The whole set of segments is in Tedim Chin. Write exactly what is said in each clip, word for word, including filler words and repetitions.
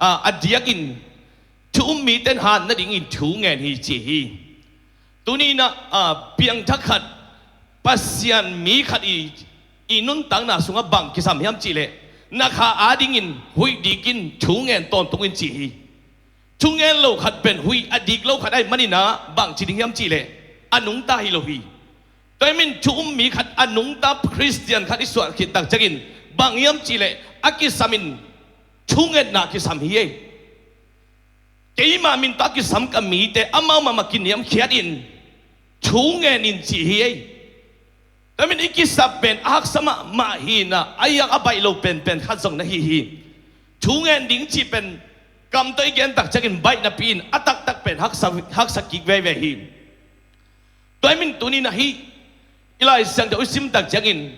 a, a diakin thu um mite in han nadingin thu ngen hi ci hi. Tuni in ah, a, piangthak khat, Pasian mi khat i, i nuntakna sungah bang kisam hiam cihleh, na kha adingin huih dikin thu ngen tawntung in ci hi. Thu ngen lo khat pen huih a dik lo khat ahih manin ah bang ci ding hiam cihleh, a nungta hi lo hi. Tua ahih manin thu um mi khat, a nungta Khristian khat i suah khit tak ciangin bang hiam cihleh, a kisam in thu ngetna kisam hi ei. Keima min tawh a kisam ka mite amau mahmah kiniamkhiat in thu ngen in ci hi ei. Tua ahih manin i kisap pen a haksa mahmah hi in ah, a hiang a baih lo penpen khat zong na hi hi. Thu ngen ding cih pen kam tawh i gen tak ciangin baih napi in a taktak pen haksa, haksa kik veve hi. Tua ahih manin tuni in ah hih i Lai Siangtho i sim tak ciangin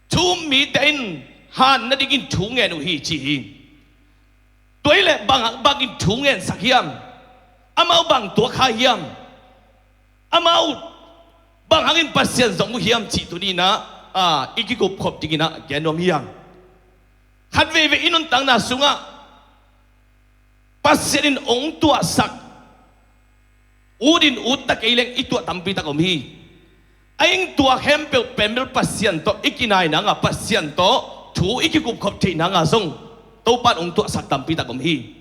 thu um mite in han nadingin thu ngen uh hi ci hi. Tua ahih leh bang, bangin thu ngensak hiam? Amau bang tuak kha hiam? Amau bang hangin Pasian zong uh hiam cih tuni in ah, a, i kikupkhop dingin ah gen nuam hi hang. Khat veivei i nuntakna sungah Pasian in hong tuahsak ut in ut ta kei leng i tuah tampi tak om hi. A hong tuah khempeuh pen bel Pasian tawh i kinai nangah, Pasian tawh thu i kikupkhop theih nangah zong Topa in hong tuahsak tampi tak om hi.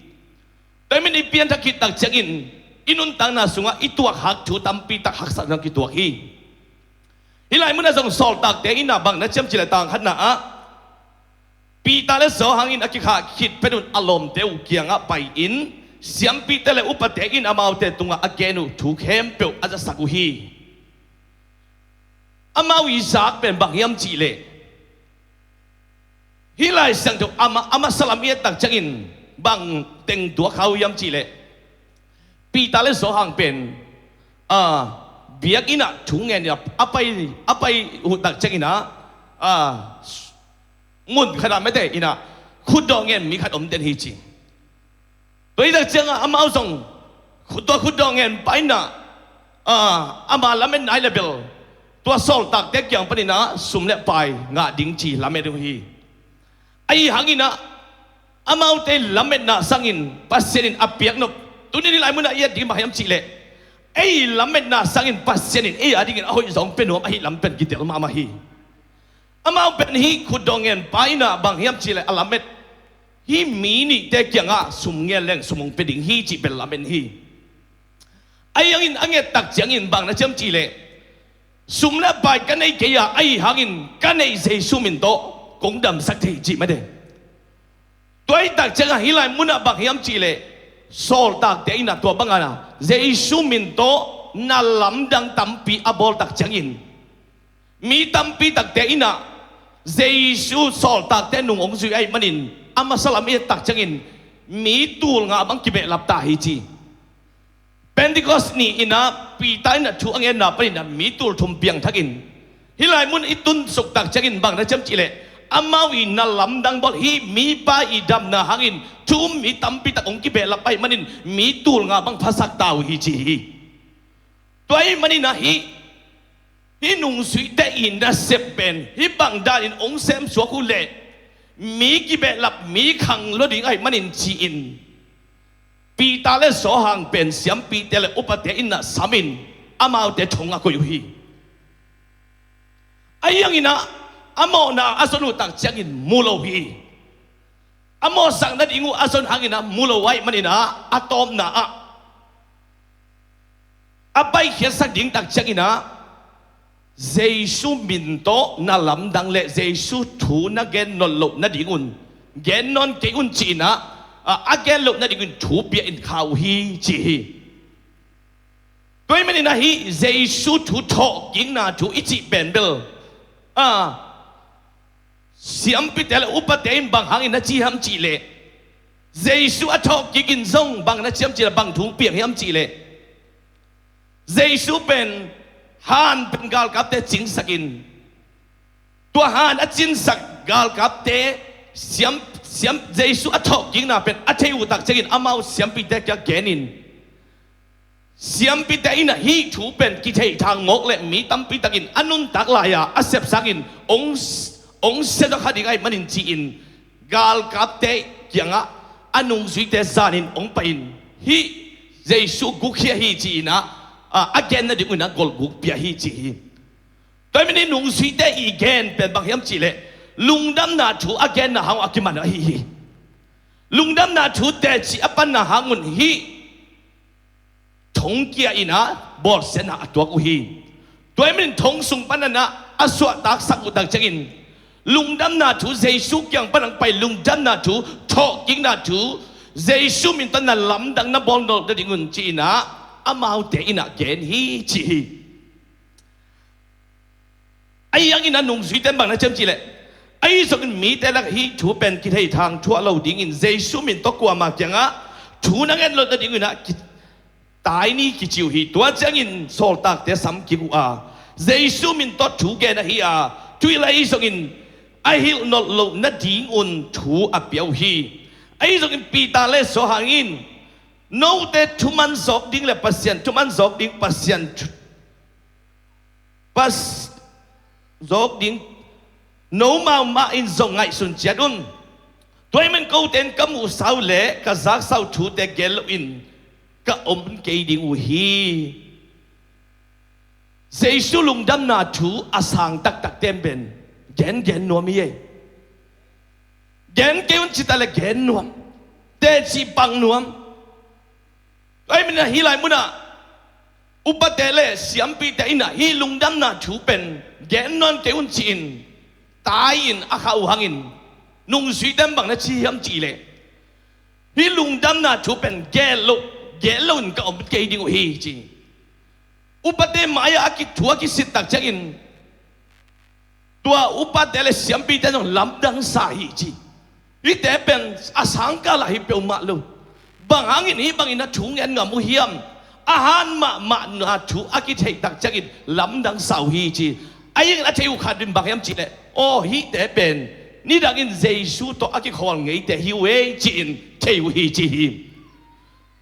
Tua ahih manin i pianthak khit tak ciangin i nuntakna sungah i tuahkhak thu tampi tak haksatna kituak hi. Hih lai munah zong sawltakte in ah bang na ciam cihleh, tang khatna ah Peter le Johan in a kikhah khit pen un a lawmte uh kiangah pai-in siampite le upate in amaute tungah a gen uh thu khempeuh a zasak uh hi. Amau i zak pen bang hiam cihleh, hih Lai Siangtho a ma-, a masa lam i et tak ciangin bang teng tuak kha uh hiam cihleh, Peter le Johan pen, a, biakinn ah thu ngen in a, a pai, a pai uh tak ciangin ah, a, mun khat ah mete in ah khutdawh ngen mi khat om den hi ci. Tua hi tak ciangah amau zong khut, tua khutdawh ngen pa in ah, a, ama lametna hi leh bel tua sawltakte kiang panin ah sum le pai ngah ding ci lamet uh hi. Ahi hangin ah amaute lametna sangin Pasian in a piaknop, tuni in hih lai munah i et ding bang hiam cihleh, ei lametna sangin Pasian in ei adingin a hoih zong pia nuam ahih lam pen kitel mahmah hi. Amau pen hih khutdawh ngen pa in ah bang hiam cihleh a lamet, hih mi nihte kiangah sum ngen leng sum hong pia ding hi cih pen lamet hi. Ahi hangin a nget tak ciangin bang na ciam cihleh, sum le pai ka nei kei a, ahi hangin ka neih Jesu min tawh kong damsak thei cih mate. Tua hi tak ciangah hih lai munah bang hiam cihleh, sawltakte in ah tua bangah Jesu min tawh na lamdang tampi a bawl tak ciangin mi tampi takte in ah Jesu sawltakte nung hong zuih ahih manin a masa lam i et tak ciangin mi tul nga bang kibehlap ta hi ci. Pentecost ni in ah Peter in ah thu a ngenna panin ah mi tul thum piangthakin hih lai mun i tunsuk tak ciangin bang na ciam cihleh, amau i na lamdang bawl, hih mipa i damna hangin thu um mi tampi tak hong kibehlap ahih manin mi tul nga bang phasak ta uh hi ci hi. Tua ahih manin ah hih, hih nungzuite i nasep pen hih bang danin hong semsuak uh leh mi kibehlap, mi khang lua ding ahih manin ci-in Peter le Johan pen siampite le upate in ah samin amaute thong a koih uh hi. Ahi hangin ah a mawhna a zon uh tak ciangin mu lo hi. A mawhsak nading uh a zon hangin ah mu lo ahih manin ah a tawpna ah a paikhiatsak ding tak ciangin ah Jesu min tawh na lamdang le Jesu thu na gen nawn loh nadingun gen nawn kei un ci-in ah, a, a gen loh nadingun thu pia in kha uh hi ci hi. Tua ahih manin ah hih Jesu thu thawhkikna thu i cih pen bel, a, siampite le upate in bang hangin na ci hiam cihleh, Jesu a thawhkik in zong bang na ci hiam cihleh, bang thu piang hiam cihleh, Jesu pen han pen galkapte cingsakin, tua han a cinsak galkapte siam, siam, Jesu a thawhkikna pen a thei uh tak ciangin amau siampite kiang genin, siampite in ah hih thu pen kitheithang mawk le mi tampi takin a nuntak lai-a a sepsangin hong, hong sia zaw kha ding ahih manin ci-in galkapte kiangah a nungzuite zanin hong pai-in hih Jesu gukkhia hi ci-in ah, a, a genna ding un ah golguk pia hi ci hi. Tua hi manin hih nungzuite i gen pen bang hiam cihleh lungdamna thu a genna hang a kiman ahi hi. Lungdamna thu teci a panna hangun hih thong kia in ah bawlsiatna a tuak uh hi. Tua hi manin thong sung panin ah a suahtaksak uh tak ciangin lungdamna thu, Jesu kiang pan hong pai lungdamna thu, thawhkikna thu, Jesu min tawh na lamdang na bawl nolh nadingun ci-in ah amaute in ah gen hi ci hi. Ahi hangin a nungzuite in bang na ci hiam cihleh, ahi zongin mite lakah hih thu pen kithei thangthuah lo dingin Jesu min tawh kuama kiangah thu na nget loh nadingun ah ki-, tai ni kici uh hi. Tua ciangin sawltakte sam kik uh a, Jesu min tawh thu gen ahi a, tu-in ahi zongin a hilh nolh loh nadingun thu a pia uh hi. Ahi zongin Peter le Johan in, note thuman zawk ding le Pasian thuman zawk ding, Pasian thu-, pas-, zawk ding nomau mah in zong ngaihsun ciat un. Tua hi manin kote in ka muhsa uh le ka zaksa uh thute gel loin ka om kei ding uh hi. Jesu lungdamna thu a sang taktakte pen gengen nuam hi ei. Gen kei un cita le gen nuam. Teci pang nuam. Tua hi manin ah hih lai munah upate le siampite in ah hih lungdamna thu pen gen nawn kei un ci-in tai-in a khah uh hangin nungzuite in bang na ci hiam cihleh, hih lungdamna thu pen gen lo, gen loin ka om kei ding uh hi ci. Upate mai-ah a ki-, thu a kisit tak ciangin tua upate le siampite zong lamdangsa hi ci. Hihte pen a sangkah lah hi peuhmah lo. Bang hangin hih bangin a thu ngen ngam uh hiam? A han mahmahna thu a kitheih tak ciangin lamdangsa uh hi ci. Ahi hangin a thei uh khat in bang hiam cihleh, aw, hihte pen nidangin Jesu tawh a kikhawl ngeite hi uh ei ci-in thei uh hi ci hi.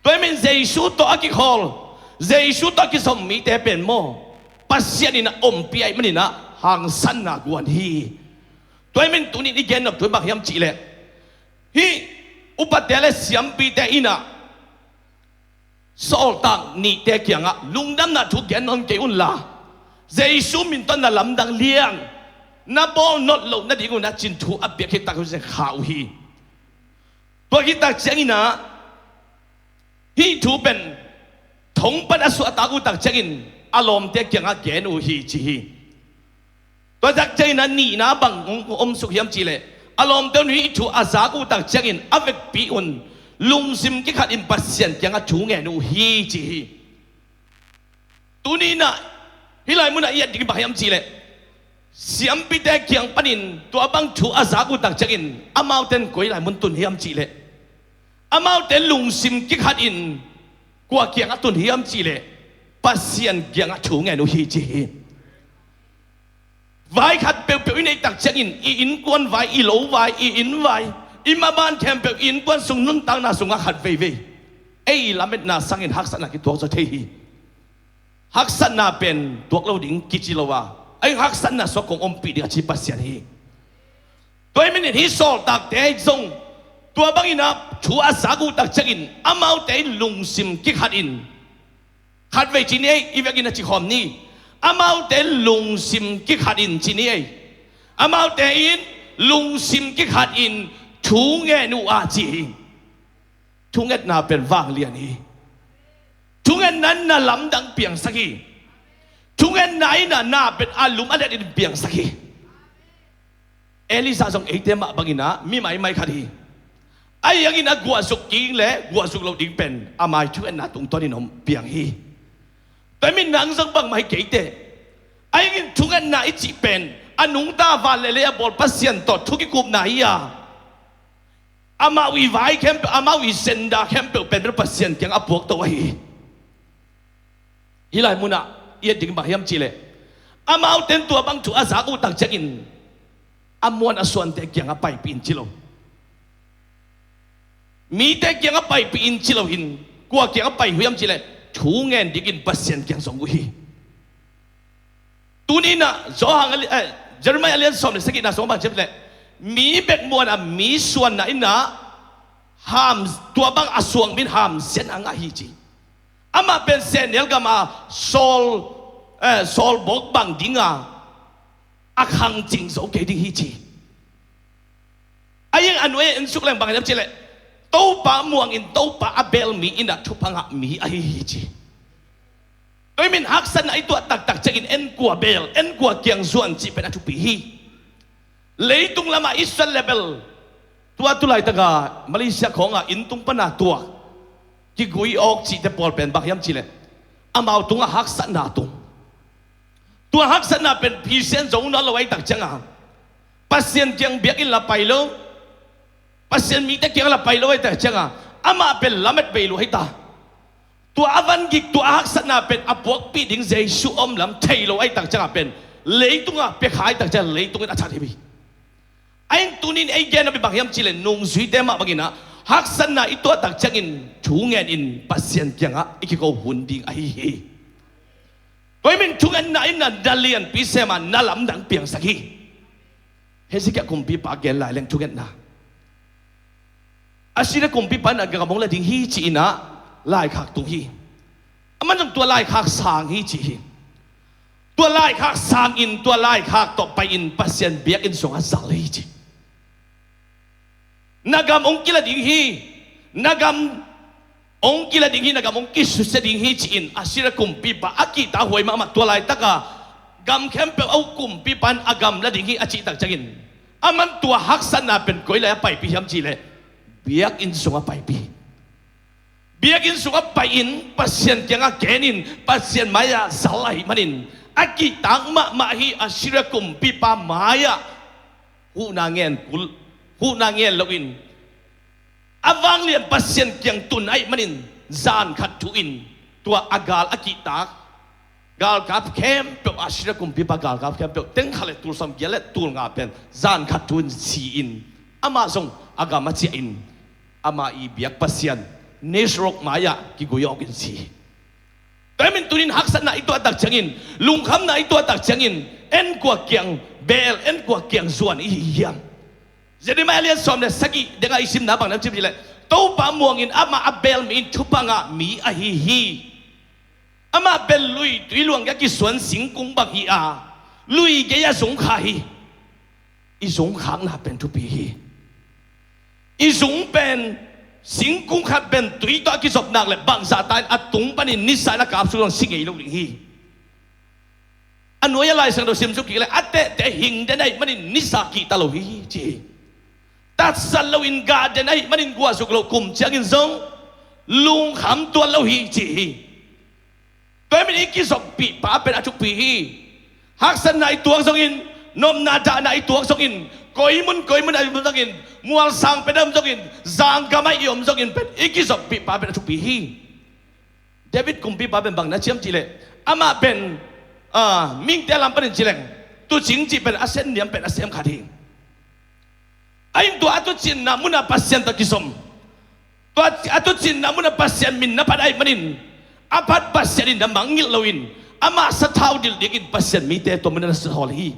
Tua hi manin Jesu tawh a kikhawl, Jesu tawh a kizom mite pen maw, Pasian in a ompih ahih manin ah hangsanna guan hi. Tua hi manin tuni-in i gen nop thu bang hiam cihleh, hih upate le siampite in ah sawltak nihte kiangah lungdamna thu gen nawn kei unla, Jesu min tawh na lamdang liang, na bawl nolh loh nadingun ah ci-in thu a piak khit tak uh ciang kha uh hi. Tua khit tak ciangin ah hih thu pen thong pan a suahtak uh tak ciangin a lawmte kiangah gen uh hi ci hi. Tua tak ciangin ah nihna bang hong om suk hiam cihleh, a lawmte un hih thu a zak uh tak ciangin a vekpi un lungsim kikhatin Pasian kiangah thu ngen uh hi ci hi. Tuni-in ah hih lai munah i et ding bang hiam cihleh, siampite kiang panin tua bang thu a zak uh tak ciangin amaute in koi lai mun tun hiam cihleh, amaute lungsim kikhatin kua kiangah tun hiam cihleh, Pasian kiangah thu ngen uh hi ci hi. Vai khat peuhpeuh i neih tak ciangin i innkuan vai, i lo vai, i inn vai, i maban khempeuh, i innkuan sung nuntakna sungah khat veivei ei i lametna sangin haksatna kituak zaw thei hi. Haksatna pen tuak lo ding kici lo a, ei haksatna sungah kong ompih ding a ci Pasian hi. Tua hi manin hih sawltakte zong tua bangin ah thu a zak uh tak ciangin amaute in lungsim kikhatin, khatvei ci ni ei, i vekin a ci khawm ni. Amaute in lungsim kikhatin ci ni ei. Amaute in lungsim kikhatin thu ngen uh a ci hi. Thungetna pen vanglian hi. Thungetna in na lamdang piangsak hi. Thungetna in ah na pen a lum a let in piangsak hi. Elijah zong eite mah bangin ah mi maimai khat hi. Ahi hangin a guahzuk kik le guahzuk loh ding pen a mai thungetna tungtawnin hong piang hi. Tua hi manin nang zong bangmah hi kei teh. Ahi hangin thungetna i cih pen a nungta van le lei a bawl Pasian tawh thu kikupna hi a, amau i vai khempeuh, amau i senda khempeuh pen Pasian kiang a puakto ahi hi. Hih lai munah i et ding bang hiam cihleh, amaute in tua bang thu a zak uh tak ciangin a muan a suante kiangah paipih in ci lo. Mite kiangah paipih in ci loin kua kiangah pai uh hiam cihleh, thu ngen dingin Pasian kiang zong uh hi. Tuni-in ah Johan a li-, eh, Jeremiah a lian sawm le sagihna sungah bang ci hiam cihleh, mi bek muanah mi suanna in ah Ham, tua bang a suang min hamsiatna ngah hi ci. Amah pen sehnel gam a sawl, eh, sawl bawk bang dinga a khang cing zo kei ding hi ci. A iang a nuai a en suk leng bang hiam cih leh, Topa muangin Topa a beel mi in a thupha ngah mi ahi hi ci. Tua hi min haksatna i tuah taktak ciangin en kua beel, en kua kiang zuan cih pen a thupi hi. Leitung lamah Israel level, tua tu laitaka Malaysia khawngah inn tung pana tuak, kigui awk cihte pawl pen bang hiam cih leh, amau tungah haksatna tung. Tua haksatna pen phisen zo nawn lo ahih tak cianga, Pasian kiang biakinn la pai lo, Pasian mite kiang la pai lo ahih tak cianga, amah pen lamet bei lo hi ta. Tua a van gik, tua a haksatna pen a puakpih ding Jesu om lam thei lo ahih tak cianga pen, leitungah pia kha ahih tak cianga leitung in a that hi. A in tunin ei gen a bang hiam cih leh, nungzuite mah bangin ah haksatna i tuah tak ciangin thu ngenin Pasian kiangah i kiko hun ding ahi hi. Tua hi min thungetna in na, na lianpi sem a, na lamdang piangsak hi. Hezekiah kumpipa gen lai leng thungetna, Assyria kumpipa in a gam hong la ding hi ci-in ah laikhak tung hi. Aman zong tua laikhak sang hi ci hi. Tua laikhak sangin tua laikhak tawh pai-in Pasian biakinn sungah zal hi ci. Na gam hong kila ding hi, na gam hong kila ding hi, na gam hong kisusia ding hi ci-in Assyria kumpipa a kihta huai mahmah, tua laitaka gam khempeuh a uk kumpipa in a gam la ding hi a cih tak ciangin, aman tua haksatna pen koi lai a paipih hiam cih leh, biakinn sungah paipih. Biakinn sungah pai-in Pasian kiangah genin Pasian mai-ah zal ahih manin, a kihtak mahmah hi. Assyria kumpipa mai-ah huhna ngen kul, huhna ngen loin, a vanglian Pasian kiang tun ahih manin, zan khat thu-in tua a gal a kihtak galkap khempeuh, Assyria kumpipa galkap khempeuh, teng khat le tul sawmgiat le tul nga pen zan khat thu-in si-in, amah zong a gam a ciahin, ama i biak pasian Nisrok mai-ah kigui awkin si. Tua hi min tunin haksatna i tuah tak ciangin, lungkhamna i tuah tak ciangin, en kua kiang beel, en kua kiang zuan i hi hiam? Jeremiah lian sawm le sagih dengah i simna bang na cih leh, Topa muangin amah a beel mi in thupha ngah mi ahi hi. Amah pen lui tui luang gei a kisuan singkung bang hi a, lui gei a zung kha hi. I zung khakna pen thupi hi. I zung pen, singkung khat pen tui tawh a kizop nak le bangzah ta in a tung panin nisa in a kap suk zong si ngei lo ding hi. A nuai a Lai Siangtho sim suk kik le, a tehte hing den ahih manin nisa kihta lo hi ci hi. Tatsat loin gah den ahih manin guah suk lo kum ciangin zong lungkham tuan lo hi ci hi. Tua hi min i kizoppih pa pen a thupi hi. Haksatna i tuak zongin, nopna dahna i tuak zongin, koimun koimun a i om zongin, mualsang pen a om zongin, zanggam a i om zongin pen i kizoppih pa pen a thupi hi. David kumpipa pen bang na ciam cih leh, amah pen, ah, mihingte lam panin ci leng, tuucing cih pen a sen niam pen a sem khat hi. A in tua a tuucinna munah Pasian tawh kizom, tua a tuucinna munah Pasian min na phat ahih manin, a phat Pasian in na mangngilh loin, amah sathau dilh dingin Pasian mite tua munah na sawl hi.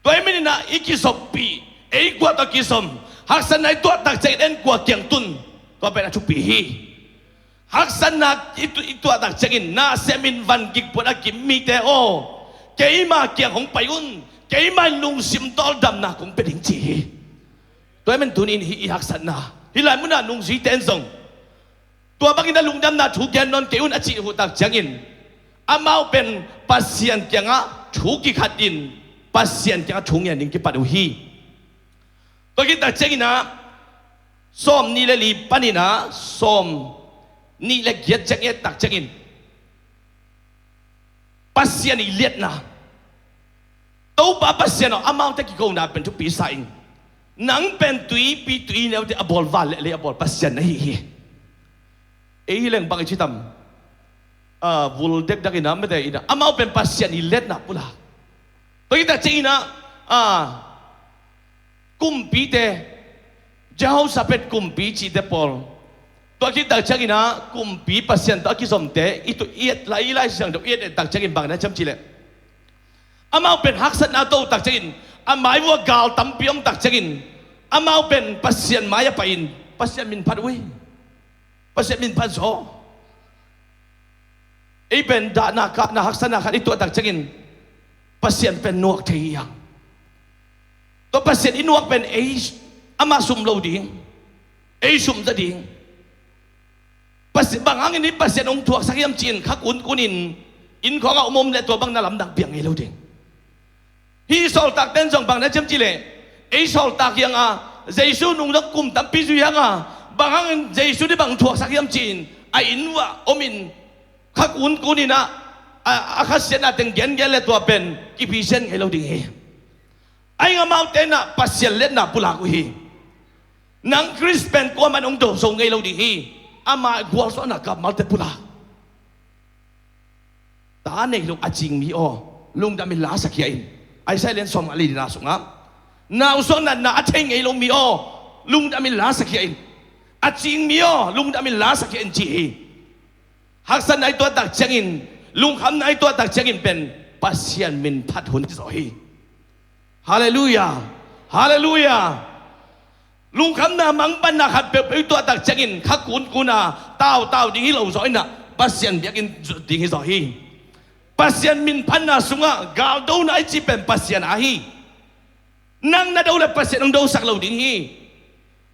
Tua hi manin ah i kizoppih, ei kua tawh kizom, haksatna i tuah tak ciangin en kua kiang tun, tua pen a thupi hi. Haksatna i tu-, i tuah tak ciangin, na sem in van gik puan a kim mite aw, keima kiang hong pai un, keima in lungsim tawldamna kong pia ding ci hi. Tua hi manin tunin hih i haksatna, hih lai munah nungzuite in zong tua bangin a lungdamna thu gen nawn kei un a cih uh tak ciangin, amau pen Pasian kiangah thu kikhat in, Pasian kiangah thu ngen ding kipat uh hi. Tua khit tak ciangin ah, sawm nih le li panin ah sawm nih le giat ciang i et tak ciangin, Pasian i liatna, Topa Pasian aw, amaute kikona pen thupi sa ing. Nang pen tuipi tuineute a bawl van le lei a bawl Pasian na hi hi. Ei hi leng bang i ci tam? Ah, vul dekdak in ah, mete in ah, amau pen Pasian i liatna pula. Tua hi tak ciangin ah, ah, kumpite, Jehoshaphat kumpi cihte pawl, tua khit tak ciangin ah kumpi Pasian tawh a kizomte, i tu, i et lai, i Lai Siangtho i et, et tak ciangin bang na ciam cih leh, amau pen haksatna to tak ciangin, a mai vuah gal tampi om tak ciangin, amau pen Pasian mai-ah pai-in, Pasian min phat uh hi. Pasian min phat zaw. Ei pen dahna kahna haksatna khat i tuah tak ciangin Pasian pen nuak thei hi hang. Tua Pasian i nuak pen ei, amah sum lo ding, ei sum za ding. Pasian, bang hangin i Pasian hong thuaksak hiam ci-in kha kunkunin inn khawngah om om leh tua bang na lamdang piang ngei lo ding. Hih sawltakte'n zong bang na ciam cih leh, ei sawltak hi hang a, Jesu nung zong kum tampi zui hi hang a, bang hangin Jesu nih bang thuaksak hiam ci-in a inn uah omin kha kunkunin ah, a, a khasiatna teng gengen leh tua pen kiphi sian ngei lo ding hi. Ahi hang amaute in ah Pasian liatna pulak uh hi. Nang Khrist pen kuaman hong do zo ngei lo ding hi. Ama gualzawhna kammalte pulak. Ta nei lo a cing mi aw, lungdam in la sakhia in. Isaiah lian sawmnga le lina sungah, nausuak natna a thei ngei lo mi aw, lungdam in la sakhia in. A cing mi aw, lungdam in la sakhia in ci hi. Haksatna i tuah tak ciangin, lungkhamna i tuah tak ciangin pen Pasian min phat hun hi zaw hi. Halleluiah. Halleluiah. Lungkhamna mangbanna khat peuhpeuh i tuah tak ciangin kha kunkun a tautau ding hi lo zaw in ah Pasian biakinn ding hi zaw hi. Pasian min phatna sungah galdona i cih pen Pasian aa hi. Nang na do leh Pasian hong dosak lo ding hi.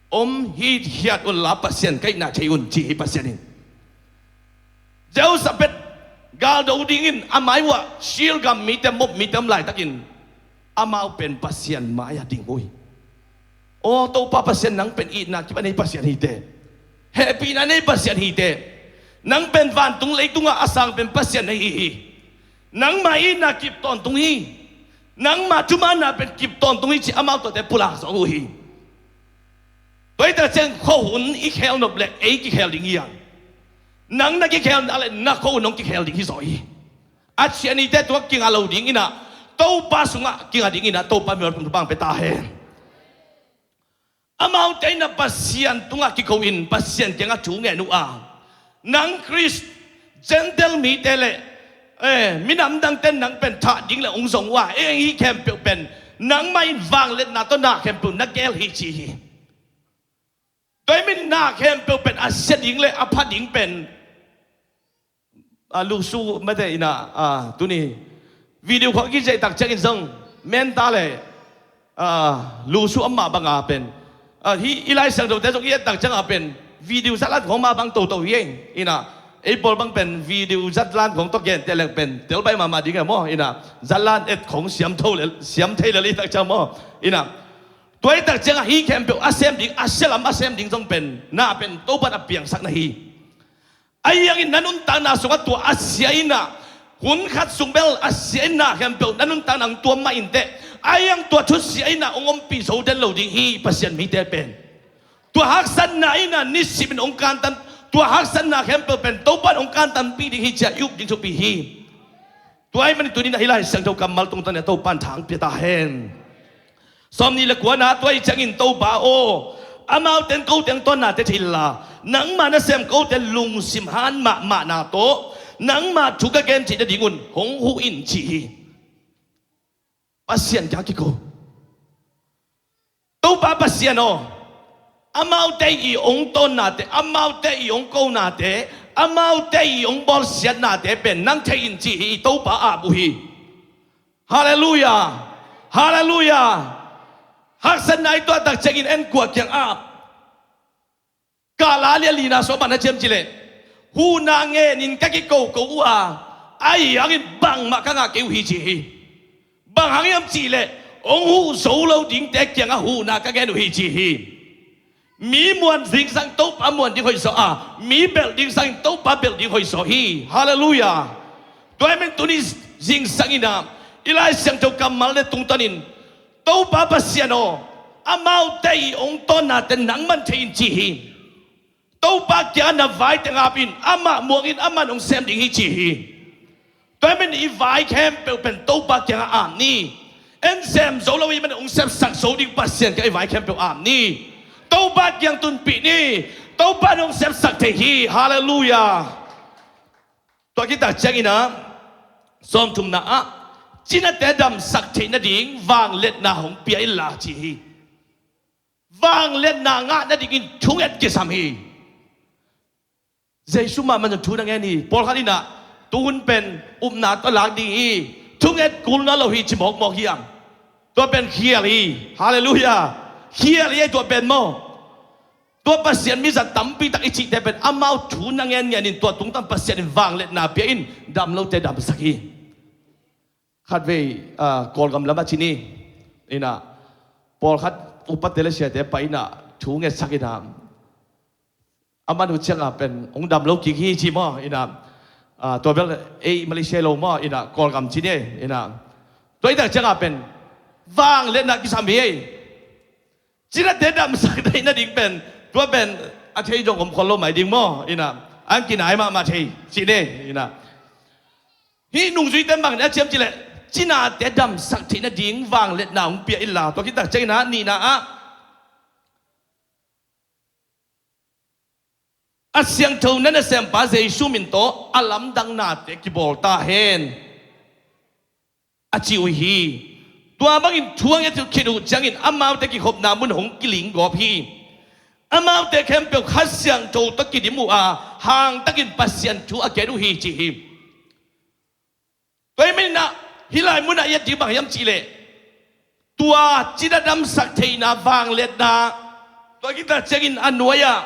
Om hithiat unla Pasian ka itna thei un ci hi Pasian in. Jehoshaphat galdo dingin a mai uah Israel gam mite, Moab mite om laitakin amau pen Pasian mai-ah ding uh hi. Aw Topa Pasian, nang pen itna kip a nei Pasian hi teh. Hehpihna nei Pasian hi teh. Nang pen vantung leitungah a sang pen Pasian na hi hi. Nangma itna kip tawntung hi. Nangma thumanna pen kip tawntung hi ci amau tuate pulak zaw uh hi. Tua hi tak ciang khuahun i khel nop leh ei kikhel ding hi hang. Nang na kikhel nak leh na khuahun hong kikhel ding hi zaw hi. A cianite tua kinga lo ding in ah, Topa sungah kinga ding in ah, Topa min pumpi bang pe ta hen. Amaute in ah Pasian tungah kiko in Pasian kiangah thu ngen uh a, nang Khrist, Gentile mite leh, eh, minam dangte'n nang pen thah ding leh hong zong uh a, ei hih khempeuh pen nangmah in vangliatna tawh na khempeuh na gel hi ci hi. Tua ahih manin na khempeuh pen a sia ding leh a pha ding pen, a, lusu mate in ah, a, tuni video khawng kizaih tak ciangin zong menta leh, a, lusu amah banga pen, a, hih i Lai Siangthote zong i et tak cianga pen video zatlan khawng mah bang toto hi ei. In ah ei pawl bang pen video zatlan khawng tawh gente leng pen telbai mahmah ding e maw. In ah zatlan et khawng siam tho leh, siam thei lel i tak ciang maw. In ah tua hi tak ciangah hih khempeuh a sem ding, a sia lam a sem ding zong pen na pen Topa'n a piangsak na hi. Ahi hangin na nuntakna sungah tua a sia in ah, hun khat sung bel a sia in na khempeuh na nuntakna hong tuam mah inteh. Ahi hang tua thusia in ah hong ompih zo den lo ding hi Pasian mite pen. Tua haksatna in ah nisim in hong kantan, tua haksatna khempeuh pen Topa'n hong kantanpih ding hi ci-a i up ding thupi hi. Tua ahih manin tuni-in ah hih Lai Siangtho kammal tungtawn in ah Topa'n thang pia ta hen. Sawmnih le kuana, tua ahih ciangin Topa aw, amaute in kote hong tawnnate thei inla, nangma nasem kote lungsim han mahmahna tawh nangma thu ka gen theih nadingun hong huh in ci hi. Pasian kiang kiko. Topa Pasian aw, amaute i hong tawnnate, amaute i hong konate, amaute i hong bawlsiatnate pen nang thei in ci hi. Topa ap uh hi. Halleluiah. Halleluiah. Haksatna i tuah tak ciangin en kua kiang ap? Galati a lina sawm a na ciam cih leh, huhna ngenin ka kikoko uh a, ahi hangin bangmah ka ngah kei uh hi ci hi. Bang hang hiam cih leh, hong huh zo lo dingte kiangah huhna ka ngen uh hi ci hi. Mi muan zingsang Topa muan ding hoihzaw a, mi belh ding sangin Topa belh ding hoihzaw hi. Halleluiah. Tua ahih manin tuni zingsang in ah i Lai Siangtho kammalte tungtawnin, Topa Pasian aw, amaute i hong tawnnate nangma'n thei in ci hi. Topa kiangah na vaite ngap in, amah muang in, ama'n hong sem ding hi ci hi. Tua ahih manin i vai khempeuh pen Topa kiangah ap ni. En sem zo lo ahih manin hong sepsak zo ding Pasian kiangah i vai khempeuh ap ni. Topa kiang tunpih ni. Topa'n hong sepsak thei hi. Halleluiah. Tua khit tak ciangin ah, sawmthumna ah, cinate damsak theih nading vangliatna hong pia inla ci hi. Vangliatna ngah nadingin thunget kisam hi. Jesu mahmah zong thu na ngen hi. Pawlkhat in ah, tu hun pen upna tawh lak ding hi, thunget kul nawn lo hi, ci mawkmawk hiam? Tua pen khial hi. Halleluiah. Khial hi, tua pen maw. Tua Pasian mizat tampi tak i cihte pen amau thu na ngen ngenin tua tungtang Pasian in vangliatna pia in dam lote damsak hi. Khatvei, ah, Kawlgam lamah ci ni. In ah, pawlkhat upate le siate pai in ah thu ngetsak in ah, a man uh ciangah pen hong dam lo kik hi, ci maw. In ah, ah, tua bel ei Malaysia lo maw, in ah, Kawlgam ci ni. In ah, tua i tak ciangah pen vangliatna kisam hi. Cinate damsak theih nading pen, tua pen a thei zong om khol lo mai ding maw. In ah, an kinai mahmah thei, ci ni. In ah, hih nungzuite bang na ciam cih leh, cinate damsak theih nading vangliatna hong pia inla, tua khit tak ciangin ah, nihna ah, a siangtho na nasempa Jesu min tawh a lamdang nate kibawl ta hen, a ci uh hi. Tua bangin thu a nget uh khit uh ciangin amaute kikhopna mun hong kiling gawp hi. Amaute khempeuh Kha Siangtho tawh kidim uh a, hangtakin Pasian thu a gen uh hi, ci hi. Tua ahih manin ah, hih lai munah i et ding bang hiam cih leh, tua cina damsak theihna vangliatna, tua khit tak ciangin a nuai-ah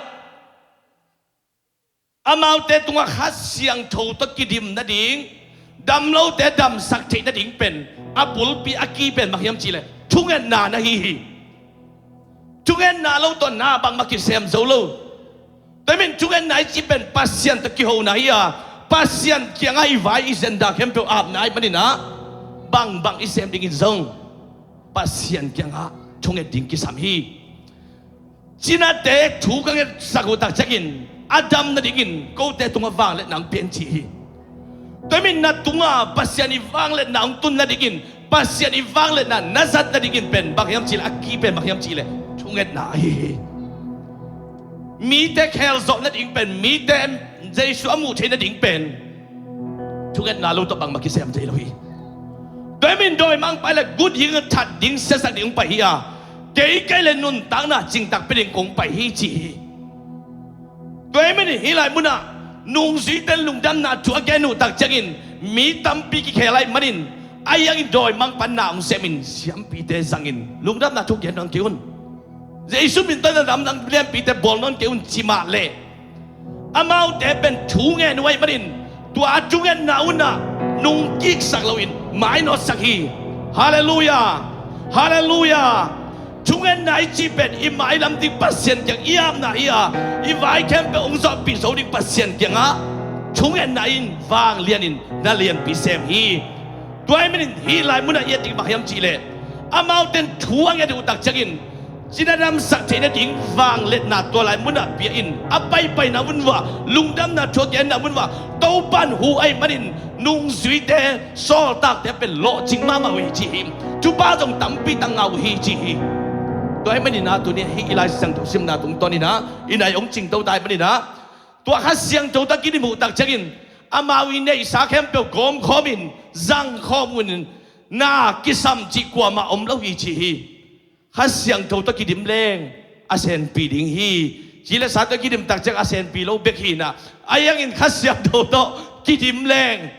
amaute tungah Kha Siangtho tawh kidim nading, dam lote damsak theih nading pen a bulpi a ki pen bang hiam cih leh thungetna na hi hi. Thungetna lo tawh na bangmah kisem zo lo. Tua ahih manin thungetna i cih pen Pasian tawh kihona hi a, Pasian kiangah i vai i zenda khempeuh apna ahih manin ah, bangbang i sem dingin zong Pasian kiangah thunget ding kisam hi. Cinate thu ka ngetsak uh tak ciangin a dam nadingin kote tungah vangliatna hong pia in, ci hi. Tua ahih manin na tungah Pasian i vangliatna hong tun nadingin, Pasian i vangliatna na zat nadingin pen bang hiam cih leh, a ki pen bang hiam cih leh, thungetna ahi hi. Mite khelzawh nading pen, mite Jesu a muh theih nading pen thungetna lo tawh bangmah kisem thei lo hi. Tua ahih manin dawimangpa le gut ding, that ding, siasak ding hong pai hi a, kei ka hih leh nuntakna cingtak pia ding kong pai hi, ci hi. Tua ahih manin hih lai munah nungzuite lungdamna thu a gen uh tak ciangin mi tampi kikhel ahih manin, ahi hangin dawimangpa na hong semin siampite zangin lungdamna thu gen nawn kei un, Jesu min tawh na lamdang lianpite bawl nawn kei un, ci mah leh, amaute pen thu ngen uh ahih manin, tua a thungetna un ah nungkiksak loin mainawtsak hi. Halleluiah. Halleluiah. Thungetna i cih pen i mailam ding Pasian kiang i apna hi a, i vai khempeuh hong zawhpih zo ding Pasian kiangah thungetna in vanglianin na lianpi sem hi. Tua ahih manin hih lai munah i et ding bang hiam cih leh, amaute in thu a nget uh tak ciangin cina damsak theih nading vangliatna tua lai munah pia in, a paipaina mun uah, lungdamna thu a genna mun uah Topa in huh ahih manin nungzuite, sawltakte pen lawhcing mahmah uh hi, ci hi. Thupha zong tampi tak ngah uh hi, ci hi. Tua ahih manin ah tuni hih i Lai Siangtho simna tungtawnin ah i nai hong cingto ta ahih manin ah, tua Kha Siangtho tawh kidim uh tak ciangin amau i neihsa khempeuh gawmkhawmin zangkhawm un, na kisam cih kuamah om lo hi, ci hi. Kha Siangtho tawh kidim leng a senpi ding hi. Ci le sa tawh kidim tak ciang a senpi lo bek hi in ah, ahi hangin Kha Siangtho tawh kidim leng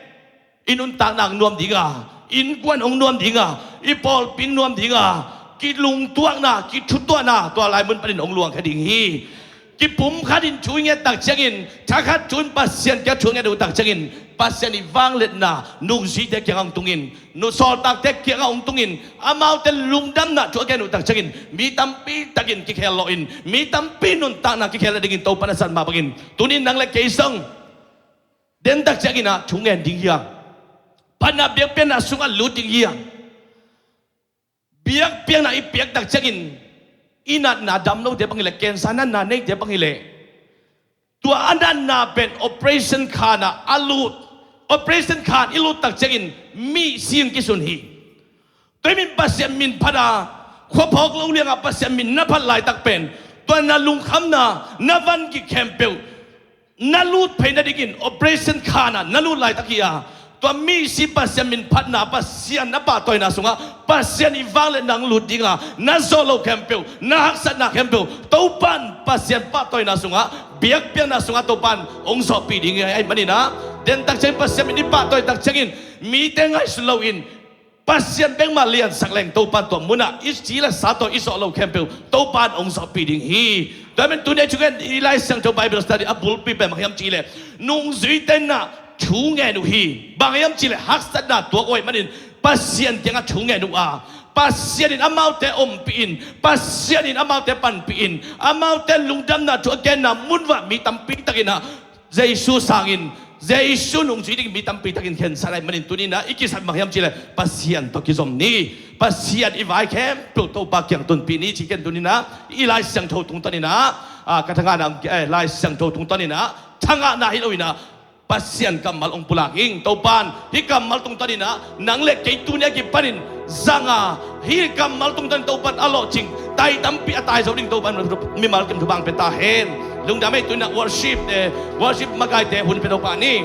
i nuntakna hong nuam ding a, innkuan hong nuam ding a, i pawlpi hong nuam ding a, kilungtuakna, kithutuahna tua lai mun panin hong luangkhia ding hi. Kipumkhatin thu i nget tak ciangin, thakhat thu in Pasian kiang thu a nget uh tak ciangin, Pasian i vangliatna nungzuite kiangah hong tungin, nu sawltakte kiangah hong tungin, amaute lungdamna thu a gen uh tak ciangin mi tampi takin kikhel lawhin, mi tampi nuntakna kikhel nadingin Topa in a zat mah bangin, tuni nang le kei zong den tak ciangin ah thu ngen ding hi hang. Phatna biakpiakna sungah lut ding hi hang. Biakpiakna i piak tak ciangin i natna dam lote bang hi leh, cancer natna neite bang hi leh, tua a natna pen operation khan ah a lut, operation khan i lut tak ciangin mihsi in kisun hi. Tua ahih manin Pasian min phat a, khuaphawk lo liangah Pasian min na phat laitak pen, tua na lungkhamna, na van gik khempeuh na lut phei nadingin operation khan ah na lut laitak hi a, Tua misi Pasian min phatna, Pasian na pahtawina sungah, Pasian i vangliatna hong lut dinga na zawh loh khempeuh, na haksatna khempeuh Topa'n Pasian pahtawina sungah, biakpiakna sungah Topa'n hong zawhpih ding hi. Ahih manin ah, den tak ciangin Pasian min i pahtawi tak ciangin mite ngaihsun loin Pasian bek mah liansak leng Topa'n tua munah i ci le sa tawh i zawh loh khempeuh Topa'n hong zawhpih ding hi. Tua ahih manin tuni-in i Lai Siangtho Bible study a bulpi pen bang hiam cih leh, nungzuite in ah thu ngen uh hi. Bang hiam cih leh haksatna tuak uh ahih manin Pasian kiangah thu ngen uh a, Pasian in amaute ompih in, Pasian in amaute panpih in, amaute lungdamna thu a genna mun uah mi tampi takin ah Jesu sangin, Jesu nungzui dingin mi tampi takin khensat ahih manin tuni-in ah i kisap bang hiam cih leh Pasian tawh kizom ni. Pasian i vai khempeuh Topa kiang tunpih ni ci ken tuni-in ah i Lai Siangtho tungtawn in ah, ah, ka thangahna, eh, Lai Siangtho tungtawn in ah thangahna hi lo in ah Pasian kammal hong pulak ing. Topa'n hih kammal tungtawn in ah nang le kei tuni a kipanin zang a, hih kammal tungtawn in Topa'n a lawhcing tai tampi a tai zo ding Topa'n mimal kim thupha hong pia ta hen. Lungdam ei. Tuni-in ah worship te, worship makaite hun pia Topa ni.